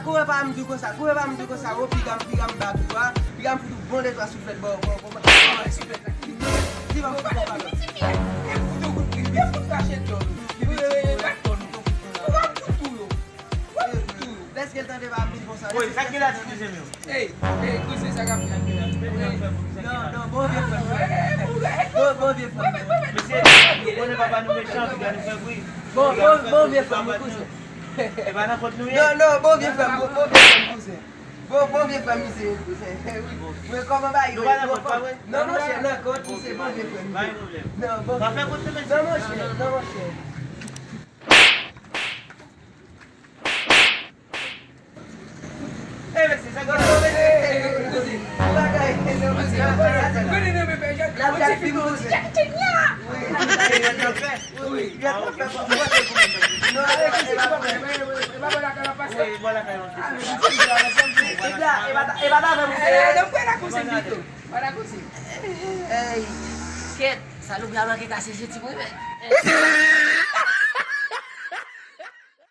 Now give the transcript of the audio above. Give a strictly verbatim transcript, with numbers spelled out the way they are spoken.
Kouwè pa m di w konsa, kouwè pa m di w konsa, o piga m, piga m bat ou a, piga m fout ou bon de twa souflèt bò, bò, bò, bò, souflèt la. Di ban m fout ou palò. Byen fout ou kout, byen fout kache djòl ou. Epi ti bat djòl ou. Ou va fout ou yo. Ou va fout ou yo. Lèske l tande pa m di l konsa. Woy, sa ki la ti kouzen m yo? Ey, ey, kouzen sa k ap fèt la? Non, non, bon vye frè m. Bon, bon vye frè m. Mesye, nou konnen papa nou mechan, piga nou fè bri. Bon, bon, bon vye frè m, kouzen. E pa nan kont nou ye? Non, non, bon vye frè m, bon, bon vye frè m, kouzen. Bon, bon vye frè m, misye, kouzen. Wi. Men kòman bagay yo ye? Nou pa nan kont, pa vre? Non, monchè, nan kont, misye, bon vye frè m. Pa gen pwoblèm. Non, bon. Pa fè kont nou, mesye. Non, monchè, non, monchè. Eh, mesye, sa gen la? Non, mesye, eh, kouzen. Bagay, non, mesye. L ap gade fim, kouzen. Wi. Wi, wi. Wi, wi. Wi, bò lakay la pase. Wi, bò lakay la pase. E pa ta, e pa ta fè pou se. Eh, non, pa ta koze pito. Pa ta koze. Ey, kèt, salopri a manke kase senti mwen, men.